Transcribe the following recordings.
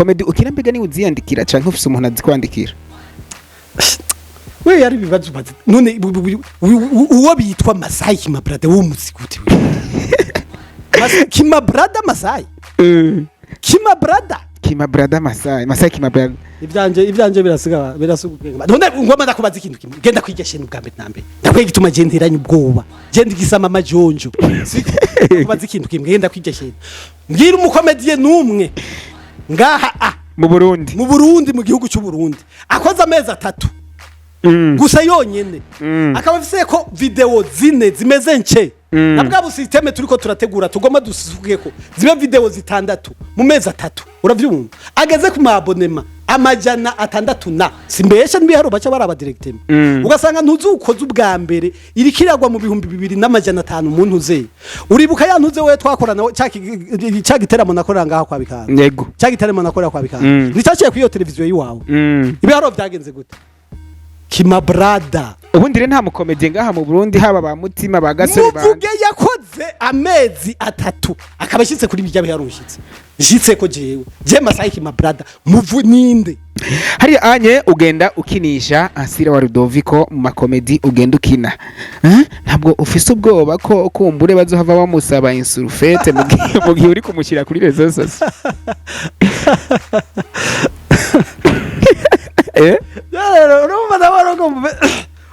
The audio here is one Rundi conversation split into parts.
Comedy ukina mbega ni uziyandikira canke ufise umuntu azikwandikira? We yari ibibazo ubaza none uwo bitwa Masai Kima Brother w'umuzi gute we? Kima Brother, Masai Kima Brother. Kima Brother Masai, Masai Kima Brother. Ivyanje birasiga ubwenge. None ngoma ndakubaza ikintu kimwe, genda kwiga sheni ubwa mbere na mbere ndakwiye gituma je nteranye ubwoba, je ndigisama amajonjo. Ndakubaza ikintu kimwe, genda kwiga sheni, mbwira umukomediye n'umwe ngaha a mu Burundi. Mu Burundi, mu gihugu cy'u Burundi, akoze amezi 3 gusa yonyene, akaba afise ko video zine zimeze nce na bwa busystème turiko turategura tugomba dusuke ko zibe video zitandatu mu mezi 3, uravyumva, ageze ku ma abonnements 600 na simbesha n'ibiharo baca baraba directement, ugasanga ntuzi ukoze ubwa mbere iriko iragwa mu 2500 umuntu uze uribuka ya ntuze we twakorana ca giteramo nakorera ngaha kwa Bikanga. Yego. Ca giteramo nakorera kwa Bikanga nicaciye kuri iyo televiziyo yiwawe. Ibiharo byagenze gute, Kima Brother? Ubundi rero nta mukomediye ngaha mu Burundi, haba ba Mutima, ba Gasore, ba Muvuge yakoze amezi 3 akaba ashyitse kuri bijya biharuro nshyitse ko jewe je Masai Kima Brother muvu ninde? Hariya anye ugenda ukinisha Asira wa Rudoviko mu makomedi ugenda ukina. Eh? Ntabwo ufise ubwoba ko kumbure bazohava bamusaba insurufete mu gihe uri kumushyira kuri réseaux sociaux? Eh? Rero urumva ndabona ugomba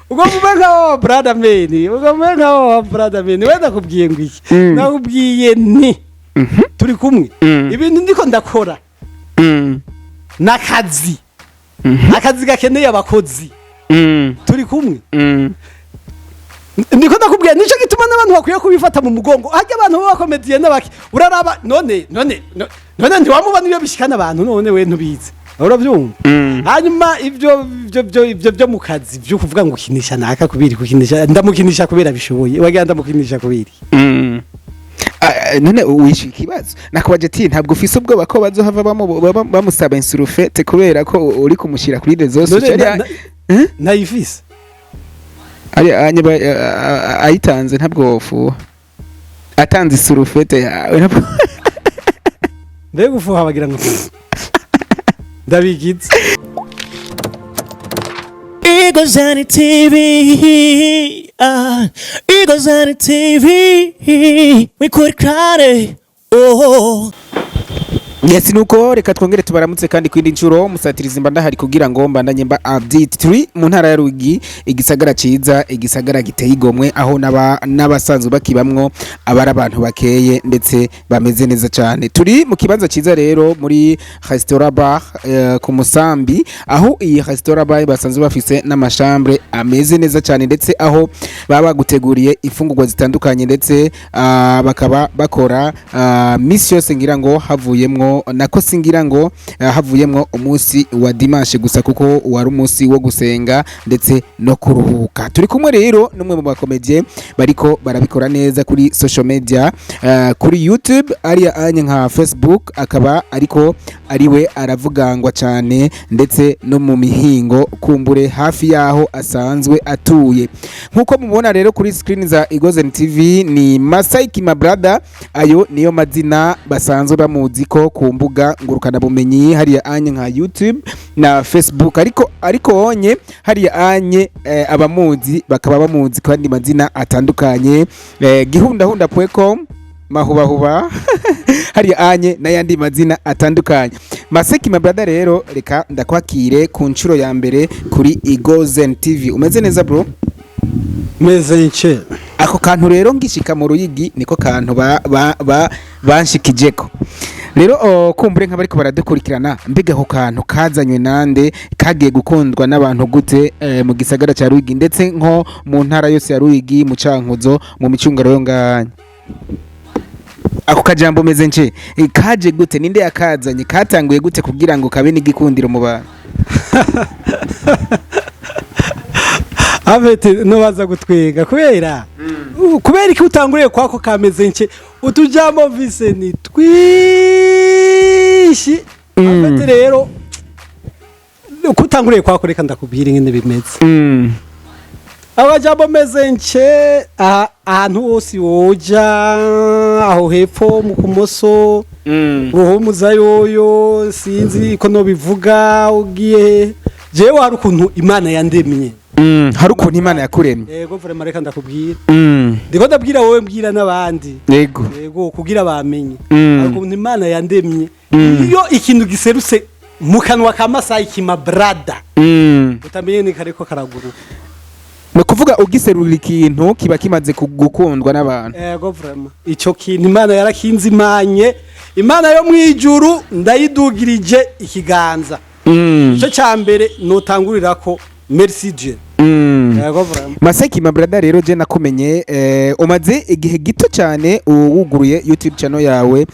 ube nka wa brother man, ugomba ube nka wa brother man. We ndakubwiye ngo iki? Nakubwiye nti turi kumwe. Ibintu ndiko ndakora n'akazi, akazi gakeneye abakozi. Turi kumwe. Ndiko ndakubwira nico gituma n'abantu bakwiye kubifata mu mugongo. Harya abantu b'abakomediye n'abaki uraraba none ntiwamubona iyo bishikana abantu, none we ntubizi, urabyumva? Hanyuma ibyo mu kazi byo kuvuga ngo ukinisha naka kubiri kukinisha, ndamukinisha kubera bishoboye, wagira ndamukinisha kubiri. Ah, none wishyuye ikibazo nakubaje ati ntabwo ufise ubwoba ko bazohava bamusaba insurufete kubera ko uri kumushyira kuri réseaux None sociaux? Eh? Ntayifise. Ayitanze ntabwo wofuha, atanze isurufete yawe ntabwo Mbega ufuha, bagira ngo ndabigize. Eagles on the TV, Eagles on the TV, we could cry, oh. Yes, nuko reka twongere tubaramutse kandi kwindi nshuro musatirizi mba ndahari kugira ngo mbandanye mba update. Turi mu ntara ya Ruyigi, igisagara ciza, igisagara giteye igomwe, aho n'abasanzwe bakibamwo abari abantu bakeye ndetse bameze neza cyane. Turi mu kibanza ciza rero muri restaurant bar ku Musambi, aho iyi restaurant bar basanzwe bafise n'amachambre ameze neza cyane, ndetse aho baba baguteguriye imfungurwa zitandukanye, ndetse bakaba bakora misi yose, ngira ngo havuyemwo nako singira ngo havuyemwo umunsi wa dimanche gusa, kuko wari umunsi wo gusenga ndetse no kuruhuka. Turi kumwe rero n'umwe mu bakomedie bariko barabikora neza kuri social media, kuri YouTube ariya anye nka Facebook, akaba ariko ariwe aravugangwa cyane, ndetse no mu mihingo kumbure hafi yaho asanzwe atuye. Nkuko mubona rero kuri screen za Igozen TV ni Masai Kima Brother, ayo niyo mazina basanzwe bamuzi ko ku mbuga ngurukana bumenyi hariya anye nka YouTube na Facebook, ariko onye hariya anye abamuzi bakaba bamuzi kandi mazina atandukanye, gihundahunda.com, mahubahuba hariya anye n'ayandi mazina atandukanye. Masai Kima Brother, rero reka ndakwakire ku nshuro ya mbere kuri Igozen TV. Umeze neza, bro? Meze nce. Ako kantu rero ngishika mu Ruyigi niko kantu ba, ba, ba, banshikijeko rero. Kumbure nk'abariko baradukurikirana, mbega ako kantu kazanywe nande? Kagiye gukundwa n'abantu gute mu gisagara ca Ruyigi, ndetse nko mu ntara yose ya Ruyigi, mu Cankuzo, mu micungaro yo nganya? Ako kajambo meze nce kaje gute? Ninde yakazanye? Katanguye gute kugira ngo kabe n'igikundiro mu bantu? Avete nubaza gutwega kubera iki utanguriye kwako kameze nke? Utujambo mvise ni twinshi. Avete rero uko utanguriye kwako, reka ndakubwira ingene bimeze. Akajambo meze nke aha Ahantu hose woja, aho hepfo mu kumoso, Ruhumuza yoyo, sinzi ko nobivuga, ugiye jewe hari ukuntu Imana yandemye. Hari ukuntu Imana yakuremye. Yego, vraiment, reka ndakubwira. Ndiko ndabwira wowe, mbwira n'abandi. Yego, kugira bamenye. Hari ukuntu Imana yandemye. Iyo ikintu giserutse mu kanwa ka Masayi Kima Brother, utamenye ni kariko karaguruka. Ni ukuvuga ugiserura ikintu kiba kimaze gukundwa n'abantu. Ego, vraiment, ico kintu Imana yarakinzimanye. Imana yo mwijuru ndayidugirije ikiganza. Ico ca mbere notangurira ko merci Dieu. Ego, vraiment. Masai Kima Brother, rero je nakumenye umaze igihe gito cyane wuguruye YouTube channel yawe,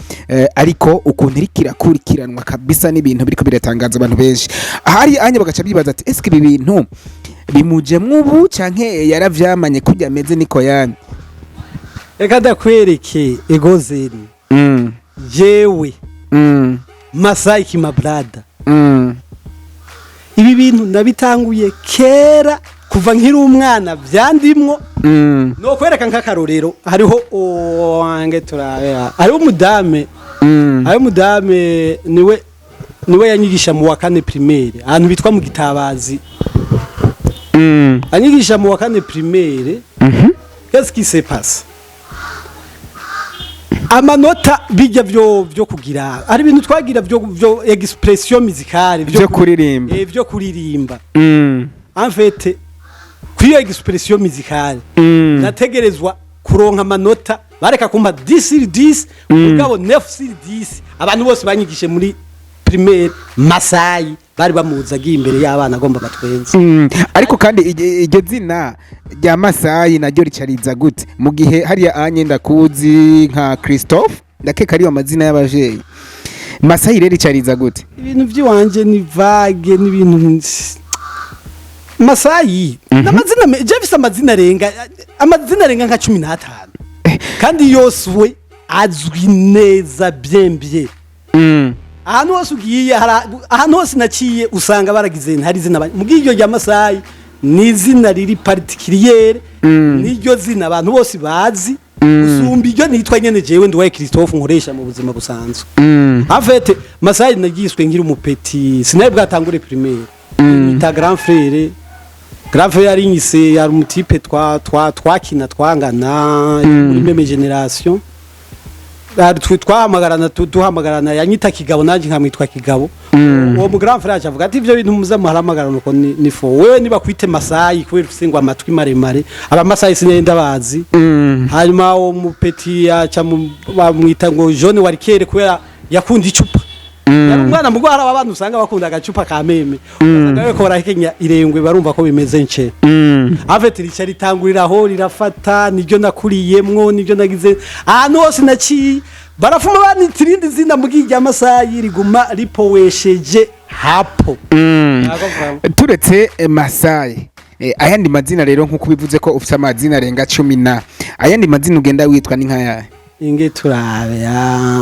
ariko ukuntu iriko irakurikiranwa kabisa n'ibintu biriko biratangaza abantu benshi. Ahari anye bagaca bibaza ati: "Eske ibi bintu bimujemwo ubu canke yaravyamanye kurya ameze niko yamye?" Reka ndakwereke, egozeri. Jewe Masai Kima Brother, ibi bintu nabitanguye kera, kuva nkiri umwana vyandimwo. No kwereka nk'akarorero, hariho wange turabe, hariho umudame. Hariho umudame, niwe yanyigisha mu wa kane primaire, ahantu bitwa mu Gitabazi. Anyigisha mu wa kane primaire. Qu'est-ce qui s'est passé? Amanota bijya byo kugira, hari ibintu twagira byo expression musicale. Vyo kuririmba. Byo kuririmba. En fait, kuri iyo expression musicale nategerezwa kuronka amanota, bareka kumpa 10 sur 10, mugabo 9 sur 10. Abantu bose banyigishe muri primaire, Masayi bari bamuzi agiye imbere y'abana agomba batwenze. Ariko kandi iryo zina rya Masayi naryo ricariza gute mu gihe hariya anye ndakuzi nka Christophe, ndakeka ariyo amazina y'abavyeyi? Masayi rero ricariza gute? Ibintu by'iwanje ni vague, n'ibintu Masayi n'amazina je mfise amazina arenga nka 15, kandi yose we azwi neza bien bien. Ahantu hose ugiye, ahantu hose naciye usanga baragize hari izina mugiye iryo rya Masayi ni izina riri particulier, niryo zina abantu bose bazi usumba iryo nitwa nyene jewe Nduwaye Christophe nkoresha mu buzima busanzwe. En fait, Masayi nagiswe nkiri umu petit, sinari bwatangure primaire. Nita grand frère, grand frère yari nyise, yari umu type twa twa twakina twangana muri même génération. Ari twahamagarana, duhamagarana, yanyita Kigabo nanjye nkamwitwa Kigabo. Uwo mu grand frère avuga ati: "Ivyo bintu muza muharamagarana uko ni faux, wewe niba kwite Masayi kubera ufise ngo amatwi maremare." Aba Masayi sinari ndabazi. Hanyuma uwo mu petit aca bamwita ngo John Warikere kubera yakunda icupa. Yari umwana mugo, hari abantu usanga bakunda agacupa ka meme, ugasanga bariko barahekenya irengwe, barumva ko bimeze nce. En fait, rica ritanguriraho rirafata, niryo nakuriyemwo, niryo nagize ahantu hose naciye barafuma banita irindi zina, mugiye rya Masayi riguma ripowesheje hapo. Ntabwo mvamo. Turetse Masayi, ayandi mazina rero, nk'uko bivuze ko ufite amazina arenga cumi na, ayandi mazina ugenda witwa ni nk'ayahe? Inge turabe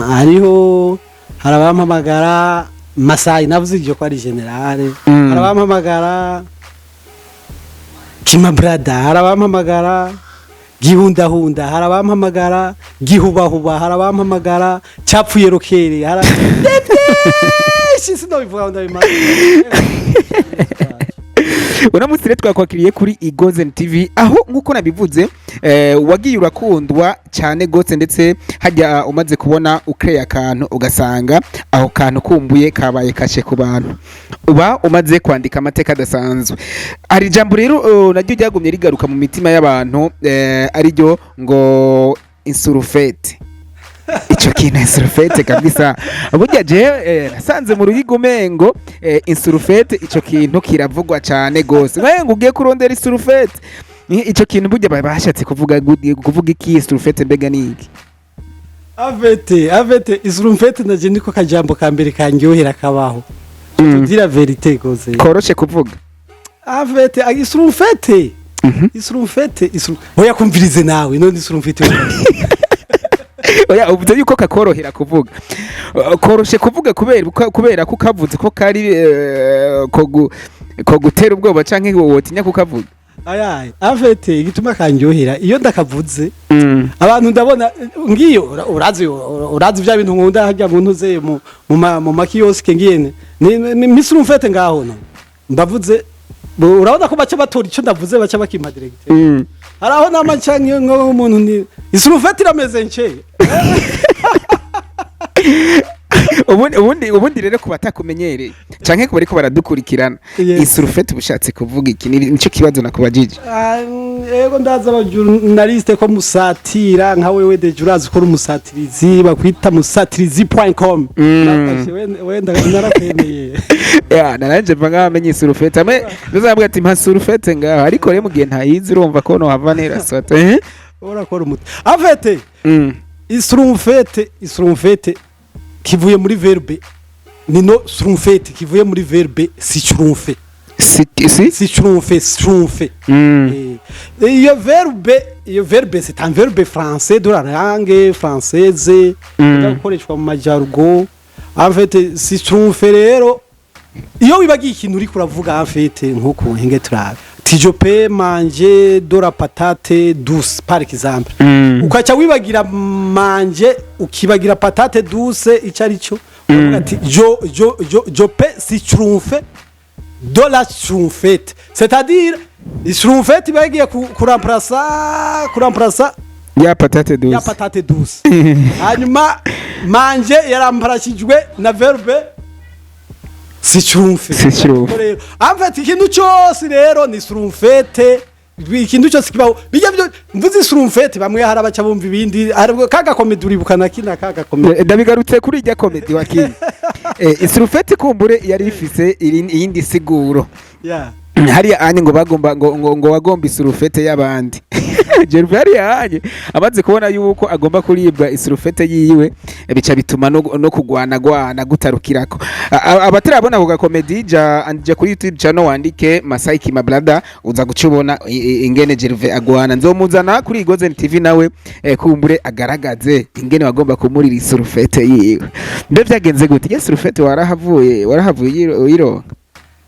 hariho, hari abampamagara Masayi, navuze iryo ko ari général. Hari abampamagara Kima Brother, hari abampamagara Gihundahunda, hari abampamagara Gihubahuba, hari abampamagara Cyapfuye Rokere, hari byinshi sinobivuga ngo ndabimara. Uno munsi rero twakwakiriye kuri Igozen TV, aho nk'uko nabivuze wagiye urakundwa cyane gose, ndetse hajya umaze kubona ukreye akantu ugasanga aho kantu kumbuye kabaye kashe ku bantu, uba umaze kwandika amateka adasanzwe. Hari ijambo rero naryo ryagumye rigaruka mu mitima y'abantu, ariryo ngo insurufete. Ico kintu insurufete kabisa, burya je nasanze mu Ruyigi umengo insurufete ico kintu kiravugwa cyane gose, ngo ugiye kurondera insurufete. Ico kintu burya bashatse kuvuga kuvuga iki? Insurufete mbega ni iki? Avete isurumfete naje niko kajambo ka mbere kanyohera kabaho. Tugira vérité gose. Koroshe kuvuga. Avete isurumfete. Isurumfete isuru oya, kumvirize nawe none isurumfete. Oya, uvuze yuko kakorohera kuvuga. Koroshe kuvuga kubera ko kavuze ko kari ko gutera ubwoba canke wotinya kukavuga. Ayaye, en fait igituma kanjyohera, iyo ndakavuze abantu ndabona ngiyo urazi bya bintu nkunda harya mu ntuze mu ma kiosque, ngiye ni misuru mfete ngaho no ndavuze, urabona ko baca batora icyo ndavuze, baca bakimpa direct. Hari aho nama nca nk'umuntu ni isurufete irameze nce. Ubundi rero ku batakumenyereye canke ku bariko baradukurikirana, isurufete ubushatse kuvuga iki? Nico kibazo nakubajije. Ah, ego, ndaza abajournaliste ko musatira nka wewe déjà, urazi ko uri umusatirizi, bakwita musatirizi.com. Wenda narakwemeye. Ya, naranje mva ngaho amenye isurufete, amwe bizabwira ati mpa surufete ngaho, ariko rero mu gihe ntayizi urumva ko nohava nera sota, eh? Urakora umuti en fait. Isurumfete kivuye muri verbe nino, surumfete kivuye muri verbe si tromper. Si si. Si tromper, tromper. Iyo verbe c'est un verbe français de la langue française, gukoreshwa mu majargo. En fait, si tromper rero, iyo wibagiye ikintu uriko uravuga, en fait nkuko hinge turabe ti je peux manger de la patate douce par exemple, ukaca wibagira manger, ukibagira patate douce ico ari cyo, uravuga ati je peux si tromper de la schtroumpfette, c'est-à-dire schtroumpfette bagiye kuremplaça ya patate ya douce. Patate douce. Hanyuma manger yaramparashijwe na verbe schtroumpf. Schtroumpf. Rero en fait ikintu cyose rero ni schtroumpfette, ikintu cyose kibaho bijya byo mvuze schtroumpfette, bamwe hari abaca bumva ibindi, hari kaga comédie uribuka na kina kaga comédie. Ndabigarutse kuri irya comédie wakinye. Isurufete kumbure yari ifise iyindi siguro. Hariya anye ngo bagomba ngo wagomba isurufete y'abandi. Jerufe hariya anye amaze kubona yuko agomba kuribwa isurufete yiwe, bica bituma no kugwana gwana gutarukirako. Abatarabona ako gacomédie, ja kuri YouTube channel wandike Masai Kima Brother, uza guca ubona ingene Jerufe agwana. Nzomuzana kuri Gozen TV nawe, kumbure agaragaze ingene wagomba kumurira isurufete yiwe. Mbe vyagenze gute? Iyo surufete warahavuye uyironka?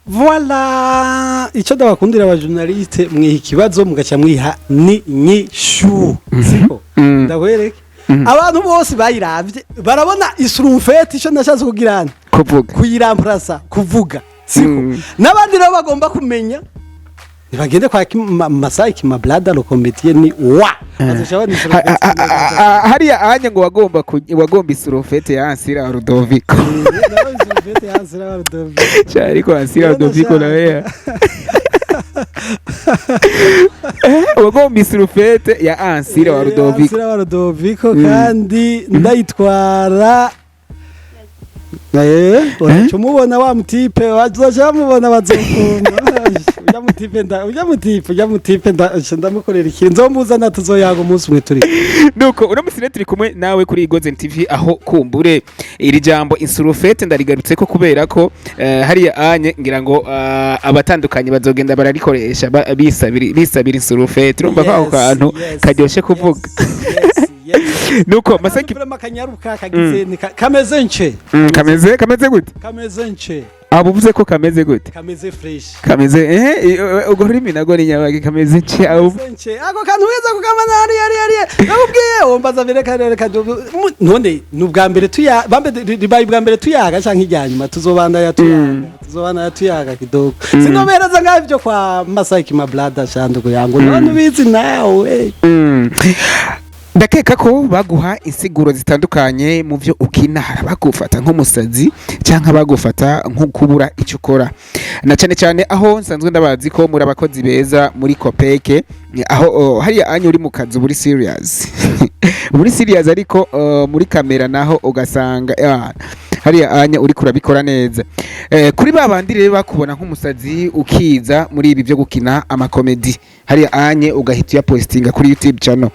Voilà, icyo ndabakundira abajournaliste, mwiha ikibazo mugaca mwiha ni nyishu, siko? Ndakwereke, abantu bose bayiravye barabona isurumfete icyo nashatse kugira nti kuvuga. Kuyiramplasa kuvuga, siko? N'abandi nabo bagomba kumenya ntibagende kwa Masai Kima Brother le comédien ni wa bazoca babona isurumfete. Hariya anye ngo wagomba isurufete ya Ansira Rudoviko. Nabo isurumfete ya Ansira Rudoviko. Cha, ariko Ansira Urabona Rudoviko sha. nawe wagomba isurufete ya Ansira wa Rudoviko. Ansira wa Rudoviko, kandi ndayitwara. Uraca umubona wa mutipe, bazoca bamubona, bazokunda ujya mutipe, ujya mutipe ndamukorera ikintu, nzomuzana tuzoyaga umunsi umwe turi. Nuko uno musi rero turi kumwe nawe kuri Gozen TV, aho kumbure iri jambo insurufete ndarigarutse ko kubera ko hariya anye ngira ngo abatandukanye bazogenda bararikoresha bisabira insurufete. Urumva ko ako kantu karyoshe kuvuga. Yes. Nuko Masaki Vraiment kanyaruka kagize ni kameze nce. Kameze gute? Kameze nce. Abo uvuze ko kameze gute? Kameze fresh. Kameze urwo rurimi nago ni nyabagi, kameze nce abo. Kameze nce, ako kantu weza kukamana hari hari hari nakubwiye wombaza bireka reka none ni ubwa mbere tuya bambe ribaye ubwa mbere tuyaga canke irya nyuma, tuzobandanya tuyaga kidogo, sinobereza ngaho ibyo kwa Masai Kima Brother shandugu yangu none ubizi nawe. Ndakeka ko baguha insiguro zitandukanye mu byo ukina. Hari abagufata nk'umusazi cyangwa bagufata nko kubura icyo ukora, na cyane cyane aho nsanzwe ndabazi ko muri abakozi beza muri Kopeke, aho hariya anya uri mu kazi uba uri serious, muri serious, ariko muri kamera naho ugasanga hariya anya uri kurabikora neza. Kuri ba bandi rero bakubona nk'umusazi ukiza muri ibi byo gukina amacomédie hariya anye ugahita uyapostinga kuri YouTube channel,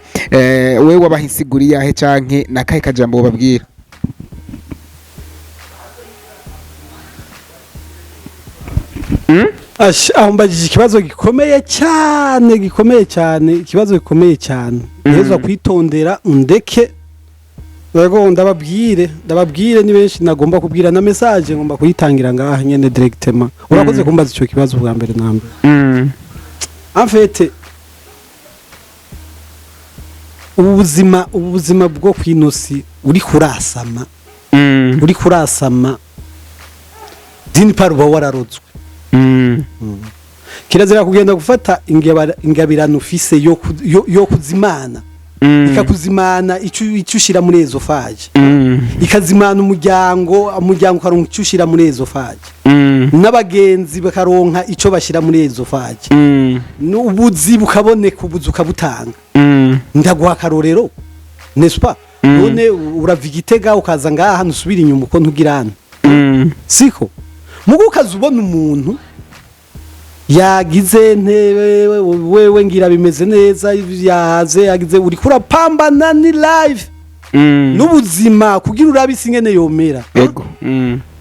wewe wabaha insiguri yahe canke nakahe kajambo wobabwira? Ash, aho mbajije ikibazo gikomeye cyane, gikomeye cyane, ikibazo gikomeye cyane. Neza kwitondera undeke. Yego, ndababwire ni benshi nagomba kubwira na message ngomba kuyitangira ngaha nyene directement. Urakoze kumbaza ico kibazo bwa mbere na mbere. En fait, ubu buzima bwo kwinosi uri kurasama, uri kurasama, d'une part uba wararozwe. Kirazira kugenda gufata ingabirano ufise yo kuzimana, ikakuzimana icyo ushira muri œsophage, ikazimana umuryango ukaronka icyo ushira muri œsophage, n'abagenzi bakaronka icyo bashyira muri œsophage, n'ubuzi bukaboneka, ubuzi ukabutanga. Ndaguha akarorero, n'est-ce pas? None urava Igitega ukaza ngaha, ntusubira inyuma uko ntugira hano, siko? Mugo ukaza ubona umuntu yagize ntebe, wewe ngira bimeze neza, yaze yagize, uri kurapambana ni live n'ubuzima kugira urabe isi ingene yomera. Yego.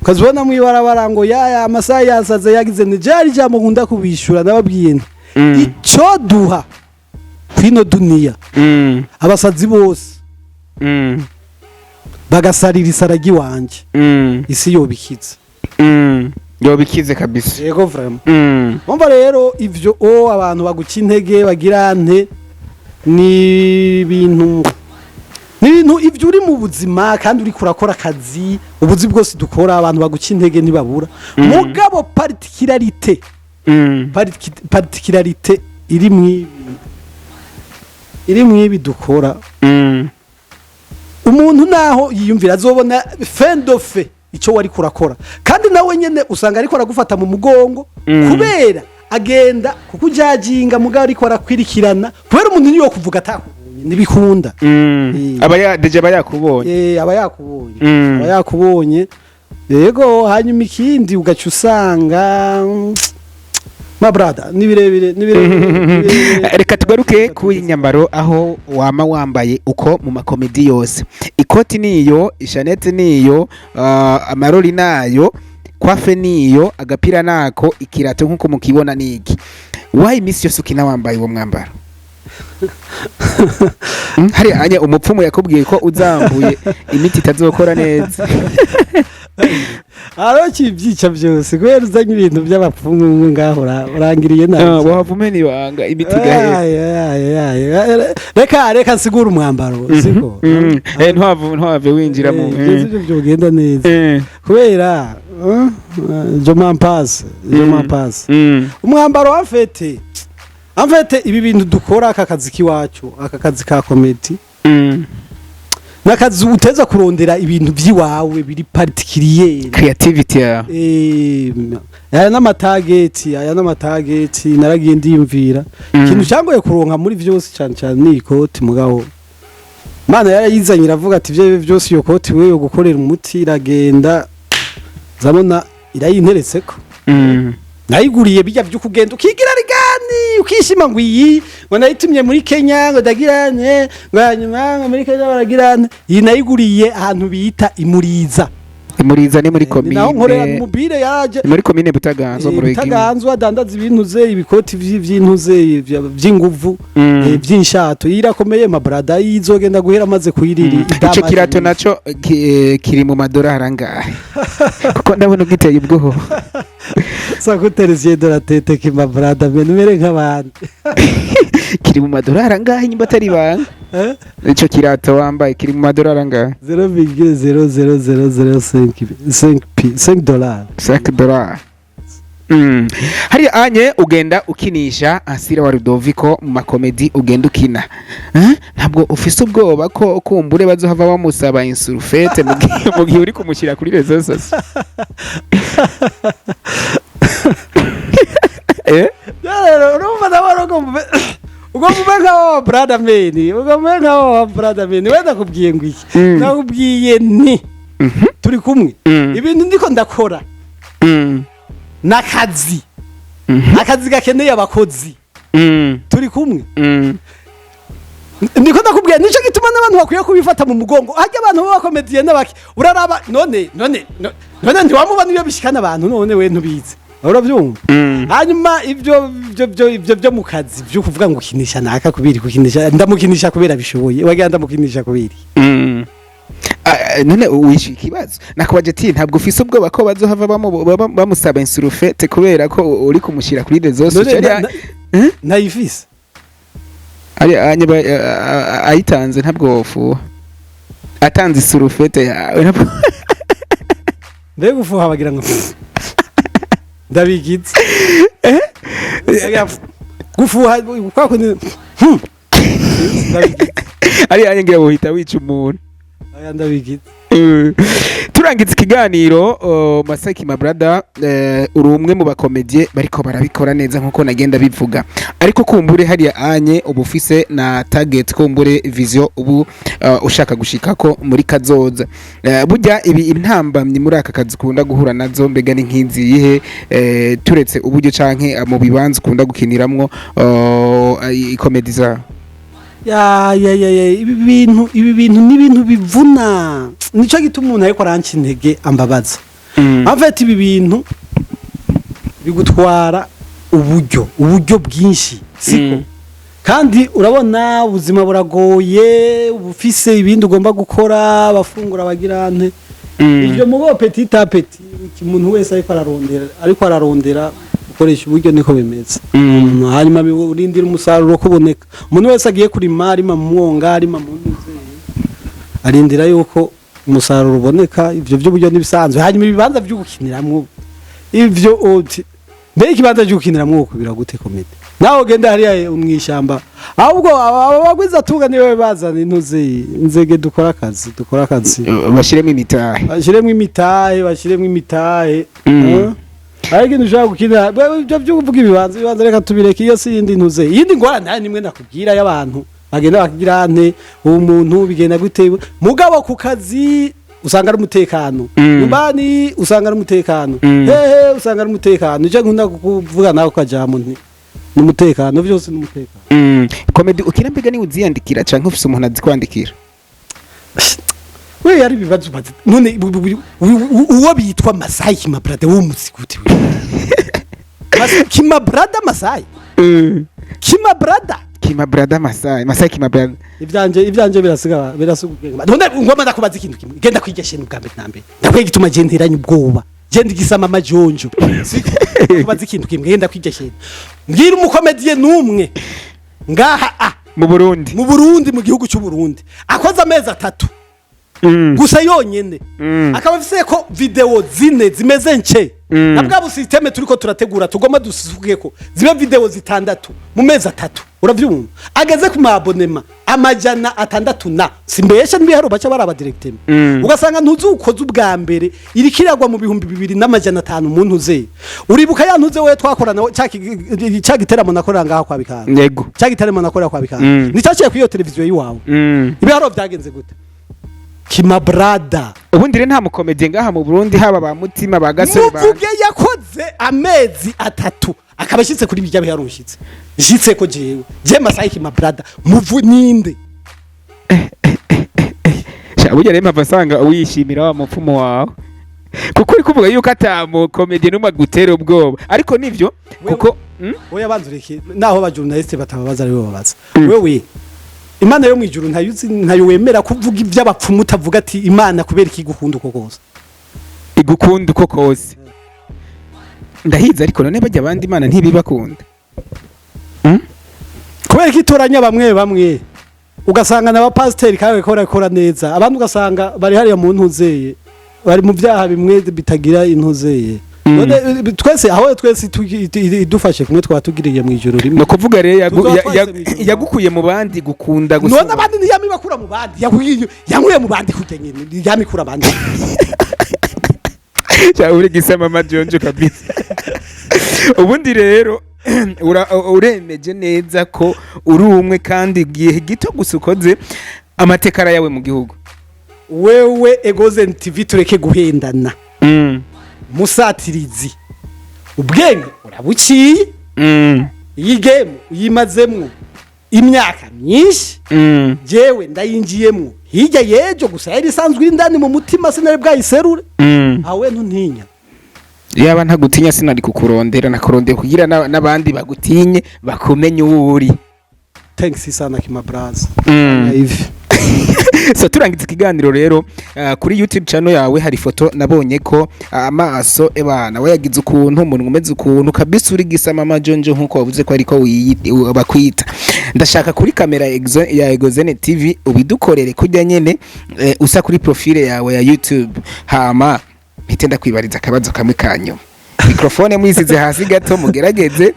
Ukazibona mw'ibarabara ngo yaya amasaha yasaze yagize, ni jari jambo nkunda kubishura, nababwiye nti ico duha kwino duniya, abasazi bose bagasarira isaragi wanje, isi yobikize. Yobikize kabisa. Yego, vraiment. Umva rero, ivyo o abantu baguca intege bagira nte, ni ibintu ivyo uri mu buzima kandi uri kurakora akazi, ubuzi bwose dukora, abantu baguca intege ntibabura. Mugabo particularité particularité iri mwibi dukora, umuntu naho yiyumvira azobona fin de fait icyo wari kurakora, kandi nawe nyene usanga ariko aragufata mu mugongo, kubera agenda kukujajinga, mugabo ariko arakwirikirana, kubera umuntu niyo kuvuga atakubonye ntibikunda. Aba ya déjà aba yakubonye. Aba yakubonye. Aba yakubonye, yego. Hanyuma ikindi ugaca usanga, ma brother, ni birebire, ni birebire, ni birebire. Reka tugaruke ku nyambaro, aho wama wambaye uko mu makomedi yose: ikoti niyo, ishanete niyo, amarori nayo, coiffe niyo, agapira nako, ikirato nkuko mukibona niki. Wayi iminsi yose ukina wambaye uwo mwambaro? Hari anya umupfumu yakubwiye ko uzambuye imiti itazokora neza? Hariho kibyica byose kubera uzanye ibintu by'abapfumu ngaho, urangiriye nabi. Wahava umena ibanga, imiti igahera. Ay, ay, ay, ay. Reka nsigure umwambaro, siko? Ntuhave winjira mu Ibyo sibyo byogenda neza, kubera je m'en passe, je m'en passe. Umwambaro wa en fait ibi bintu dukora, aka kazi k'iwacu, aka kazi ka comédie, n'akazi uteza kurondera ibintu by'iwawe biri particulier. Creativity yawe. Aya n'amatageti naragiye ndiyumvira. Ikintu cyangoye kuronka muri vyose cyane cyane ni ikoti. Mugabo Mana yarayizanye, iravuga ati ibyo byose iyo koti wewe yo gukorera umuti, iragenda zabona irayinteretseko. Nayiguriye bijya byo kugenda ukigira rigani, ukishima ngo iyi ngo nayitumye muri Kenya, ngo ndagirane, ngo hanyuma ngo muri Kenya baragirane. Iyi nayiguriye ahantu bita Imuriza. Imuriza ni muri Ni naho nkorera komine mobile yaje. Muri komine Butaganzwa, mu Ruyigi. Butaganzwa, adandaza ibintu ze, ibikoti vy'intuze vy'inguvu, vy'inshato. Iyi irakomeye, ma brother, izogenda guhera amaze kuyiriri. Ico kirato naco kiri mu madorari angahe? Kuko ndabona ugiteye ubwoba. Ça coûte les de la tête ki, ma brother, mais numere nk'abandi. Kiri mu madorari angahe, nyimba atari ibanga? Eh? Ico kirato wambaye kiri mu madorari angahe? 0,00005 5 p 5 dollars. 5 dollars. Hariya anye ugenda ukinisha Asira wa Rudoviko mu makomedi ugenda ukina. Eh? Ntabwo ufise ubwoba ko kumbure bazohava bamusaba insurufete mu gihe uri kumushyira kuri réseaux sociaux? Eh? Rero urumva ndabona ugomba ube nka wa brother man, ugomba ube nka wa brother man. Wenda nakubwiye ngo iki? Nakubwiye nti turi kumwe. Ibintu ndiko ndakora n'akazi, akazi gakeneye abakozi. Turi kumwe. Ndiko ndakubwira, nico gituma n'abantu bakwiye kubifata mu mugongo. Harya abantu b'abakomediye n'abaki uraraba none ntiwamubona iyo bishikana abantu, none we ntubizi, urabyumva? Hanyuma ibyo byo mu kazi byo kuvuga ngo ukinisha naka kubiri, kukinisha, ndamukinisha kubera bishoboye, wagira ndamukinisha kubiri. Ah, none wishyuye ikibazo nakubaje ati ntabwo ufise ubwoba ko bazohava bamusaba insurufete kubera ko uri kumushyira kuri réseaux None sociaux? Eh? Ntayifise. Ari ayitanze ntabwo wofuha, atanze isurufete yawe ntabwo. Mbega ufuha, bagira ngo ndabigize. Gufuha kwa kundi, ndabigize. Ari anye ngira wohita wica umuntu. Aya, ndabigize. Turangiza ikiganiro, Masai my brother, uri umwe mu bakomedie bariko barabikora neza nkuko nagenda bivuga, ariko kumbure hariya anye uba ufise na target, kumbure vision ubu ushaka gushikako muri kazoza. Burya ibi intambamyi muri aka kazi ukunda guhura nazo mbega ni nk'izihe, turetse uburyo canke mu bibanza ukunda gukiniramwo ikomedi zawe? Ya ya ya ya, ibi bintu ni ibintu bivuna. Nico gituma umuntu ariko aranca intege ambabaza. En fait, ibi bintu bigutwara uburyo bwinshi, siko? Kandi urabona ubuzima buragoye, uba ufise ibindi ugomba gukora, abafungura, bagira nte. Ibyo mubo petit à petit, umuntu wese ariko ararondera gukoresha uburyo, niko bimeze. Hanyuma urindira umusaruro kuboneka. Umuntu wese agiye kurima, arima mu mwonga, arima mu nzeri, arindira yuko umusaruro uboneka. Ivyo by'uburyo n'ibisanzwe. Hanyuma ibibanza byo gukiniramwo, ivyo uti mbere ikibanza cyo gukiniramwo kubira gute comédie? Nawe ugenda hariya mw'ishyamba, ahubwo aba bagwiza tunga niwe bazana intuze inzege, dukora akazi, dukora akazi. Bashyiremo imitahe. Bashyiremo imitahe, bashyiremo imitahe. Ariko ikintu ushobora gukinira ibyo byo kuvuga ibibanza, reka tubireke. Iyo si yindi ntuze, iyindi ngorane nayo nimwe nakubwira y'abantu bagenda bakagira nte, uwo muntu bigenda gute? Mugabo ku kazi usanga ari umutekano, nyumbani usanga ari umutekano, hehe usanga ari umutekano. Icyo nkunda kuvuga nawe ukajambo nti ni umutekano, byose ni umutekano. Comedy ukina mbega ni uziyandikira canke ufise umuntu azikwandikira? We yari ibibazo ubaza none uwo bitwa Masai Kimabrada wo muzi gute we? Kimabrada Masai, Kimabrada. Kimabrada Masai, Masai Kimabrada. Ivyanje birasiga ubwenge. None ngoma ndakubaza ikintu kimwe, genda kwiga shene ubwa mbere na mbere. Ndakwiye gituma je nteranye ubwoba, je ndigisama amajonjo. Ndakubaza ikintu kimwe, genda kwiga shene, mbwira umukomediye n'umwe ngaha a Mu Burundi? Mu Burundi, mu gihugu cy'u Burundi, akoze amezi 3 gusa yonyene, akaba afise ko video zine zimeze nce, na bwa busystème turiko turategura tugomba dusuke ko zibe video 6 mu mezi 3, uravyumva, ageze ku ma abonnements 600 na simbesha n'ibiharo baca baraba directement, ugasanga ntuzi ukoze ubwa mbere iriko iragwa mu 2500 umuntu uze. Uribuka ya ntuze we twakorana ca giteramo nakorera ngaha kwa Bikanga? Yego. Ca giteramo nakorera kwa Bikanga, nicaciye kuri iyo televiziyo yiwawe. Ibiharo byagenze gute, Kimabrada? Ubundi rero nta mukomediye ngaha mu Burundi, haba ba Mutima, ba Gasore, ba Muvuge yakoze amezi 3 akaba ashyitse kuri bijya biharo nshyitse ko jewe je Masai Kimabrada, muvu ninde? Sha, burya rero mpava asanga wishimira wa mupfumu wawe, kuko uri kuvuga yuko ata mukomediye n'umwe agutera ubwoba, ariko nivyo kuko Oya, banza ureke, naho aba journaliste batababaza aribo babaza. Wewe Imana yo mwijuru ntayo uzi, ntayo wemera, kuvuga iby'abapfumu utavuga ati Imana kubera ikigukunda uko kose? Igukunda uko kose ndahiza, ariko none bajya abandi Imana ntibibakunda? Kubera ko itoranya bamwe bamwe, ugasanga n'abapasiteri kawe ko barakora neza, abandi ugasanga bari hariya mu ntuzeye, bari mu byaha bimwe bitagira intuzeye. None twese aho twese idufashe kumwe twatugiriye mu ijoro rimwe. Ni ukuvuga rero Tuzoba twahise mw'ijuru. yagukuye mu bandi gukunda None gusumba. abandi ntiyamibakura mu bandi, yankuye mu bandi kujya nyine yamikura abandi. Cya uri gisama amajonjo kabisa. Ubundi rero uremeje neza ko uri umwe kandi igihe gito gusa ukoze amateka yawe mu gihugu. Wewe Egozen TV, tureke guhendana. Musatirizi, ubwenge urabuciye. Iyi game uyimazemwo imyaka myinshi. Jewe ndayinjiyemwo hirya yejo gusa, yari isanzwe iri indani mu mutima, sinari bwayiserure. Aho we ntuntinya? Yaba ntagutinya sinari kukurondera, nakurondera kugira n'abandi bagutinye, bakumenye uwo uri. Thanks sana, Kima Braza. Ivi. So turangiza ikiganiro rero, kuri YouTube channel yawe hari ifoto nabonye ko amaso ebana we yagize ukuntu, umuntu umeze ukuntu kabisa, uri gisa mama Jonjo nkuko wavuze ko ariko bakwita. Ndashaka kuri kamera ya Egozene TV ubidukorere kujya nyene usa kuri profile yawe ya YouTube, hama mpite ndakwibariza akabazo kamwe kanyuma. Microphone mwisize hasi gato, mugerageze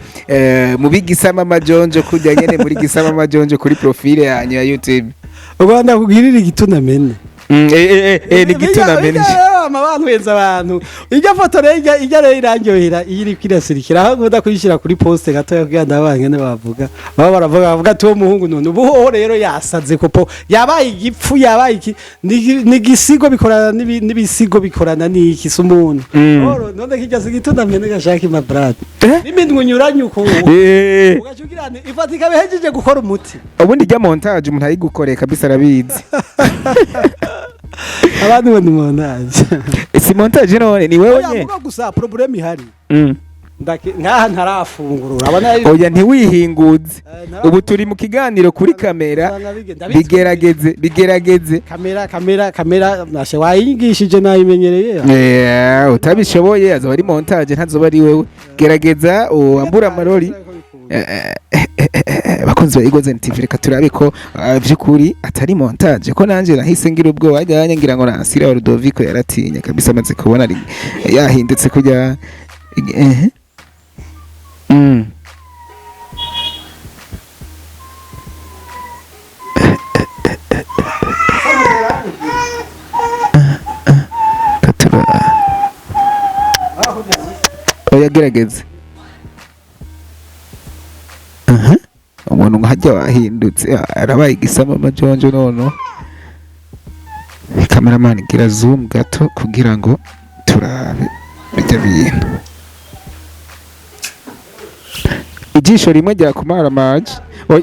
mubigisa mama Jonjo kujya nyene muri gisa mama Jonjo kuri profile yanyu ya YouTube. Ubwo ndakubwirira igituna mene. Ni gituna mene. Abantu henza abantu, ijya foto rero ijya rero irangyohera iyo iri kwirasirikira, aho nkunda kuyishyira kuri poste gatoya kugira ngo abangene bavuga, baba baravuga, bavuga ati uwo muhungu none ubu hoho rero yasaze kopo, yabaye igipfu, yabaye iki, ni igisigo bikorana n'ibisigo bikorana n'iki se umuntu. Oro none kijya si gituna mene gashaka imabrade n'iminwe unyuranye uku ugaca ugira nti ifata ikaba ihejeje gukora umuti. Ubundi ijya montage umuntu ayigukoreye kabisa arabizi. Abandi ngo ni montage. Si montage none ni wewe Oya, nyene. mvuga gusa problème ihari. Nkaha ntarafungura, urabona. Oya, ntiwihinguze. Ubu turi mu kiganiro kuri kamera. Usanga bigenda Bigerageze, bigerageze. Kamera nashe wayigishije, nayimenyereye. Utabishoboye azoba ari montage, ntazoba ari wewe. Gerageza wambura amarori. Bakunzi ba Eagles TV, reka turabe ko vy'ukuri atari montage, ko nanje nahise ngira ubwoba ajyanye ngira ngo nasira wa Ludovico yaratinye kabisa amaze kubona yahindutse kujya eh. Katura. Oya, gerageza. Aha. Umuntu nkajya wahindutse arabaye igisama majonjo nono. Cameraman, gira zoom gato kugira ngo turabe bijya bintu. Ijisho rimwe rya kumara maji. Oya.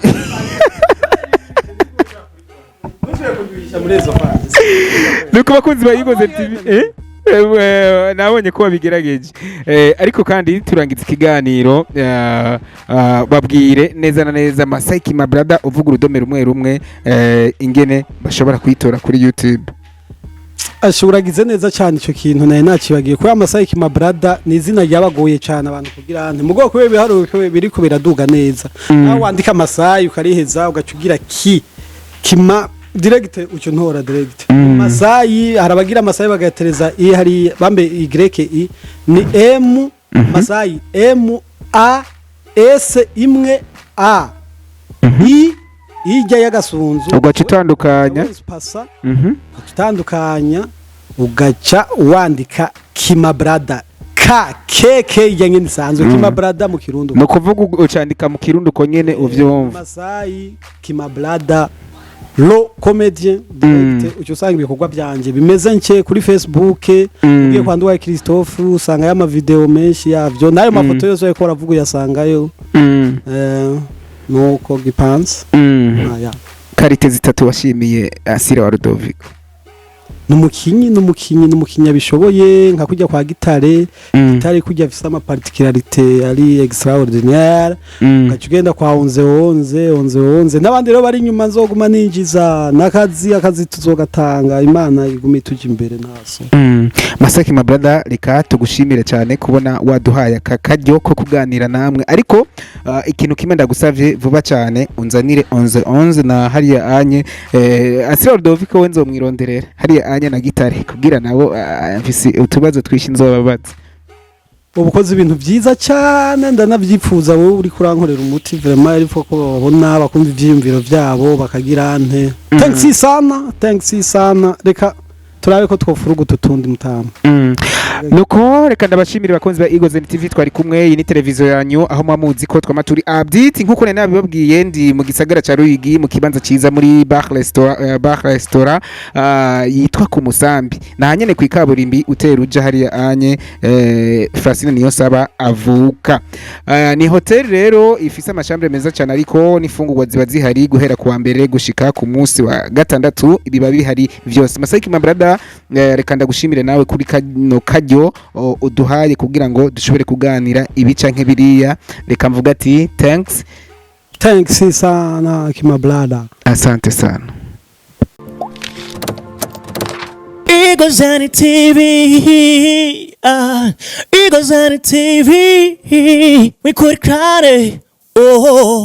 Nuko bakunzi ba Eagles TV, nabonye ko babigerageje, ariko kandi turangiza ikiganiro, babwire neza na neza Masai Kima Brother, uvuga urudome rumwe rumwe, ingene bashobora kuyitora kuri YouTube. Ashuragize neza cyane, icyo kintu naye nakibagiye kuba Masai Kima Brother ni izina ryabagoye cyane abantu kugira nti mu bwoko bw'ibiharuro biriko biraduga neza. Nawe wandika Masai ukariheza ugaca ugira ki kima direct, ucyo ntora direct. Masai, hari abagira Masai bagatereza i, hari bambe y i, ni M Masai M A S imwe A I ijya y'agasunzu. Ugaca utandukanya. Pasa utandukanya, ugaca wandika Kima Brother, K K K ijya nyine isanzwe, Kima Brother mu Kirundo. Ni ukuvuga ucandika mu Kirundi uko nyene uvyumva. Masai Kima Brother le comédien direct, ucyo usanga ibikorwa byanje bimeze nke kuri Facebook. Ugiye kwa Nduwaye Christophe usanga ama video menshi yavyo nayo mafoto yose ariko aravuga uyasangayo. Nuko gipanze. Aya. Qualité zitatu washimiye Asira wa Ludovico. Numukinyi abishoboye, nka kujya kwa Gitare. Gitare kujya afise ama particularité ari extraordinaire. Ugaca ugenda kwa Onze Onze Onze Onze n'abandi rero bari inyuma, nzoguma ninjiza n'akazi, akazi tuzogatanga, Imana igume ituja imbere naso. Masaki my brother, reka tugushimire cyane kubona waduhaye aka karyo ko kuganira namwe, ariko ikintu kimwe ndagusavye, vuba cyane unzanire Onze Onze na hariya anye Asira Ludovico we nzomwironderera hariya anye na Gitare kugira nabo mfise utubazo twishi nzobabaza. Ubukoze ibintu byiza cyane, ndanabyifuza. Wowe uri kurankorera umuti vraiment, ariko ko babona bakumva ivyiyumviro byabo bakagira nte. Thanks sana, thanks sana. Reka turabe ko twofuruguta utundi mutama. Nuko reka ndabashimire bakunzi ba Eagles TV twari kumwe. Iyi ni televiziyo yanyu aho muba muzi ko twama turi update. Nkuko nari nabibabwiye, ndi mu gisagara ca Ruyigi, mu kibanza ciza muri bar restaurant yitwa ku Musambi, na nyene ku ikaburimbi utera uja hariya anye Francine niyo saba avuka. Ni hotel rero ifise ama chambre meza cyane, ariko n'ifungurwa ziba zihari guhera ku wa mbere gushika ku munsi wa gatandatu, biba bihari vyose. Masai Kima Brother, reka ndagushimire nawe kuri kano karyo uduhaye kugira ngo dushobore kuganira ibi canke biriya. Reka mvuga ati thanks. Thanks sana, Kima Brother. Asante sana. Eagles on TV, ah, Eagles on TV, we could cry. Oh.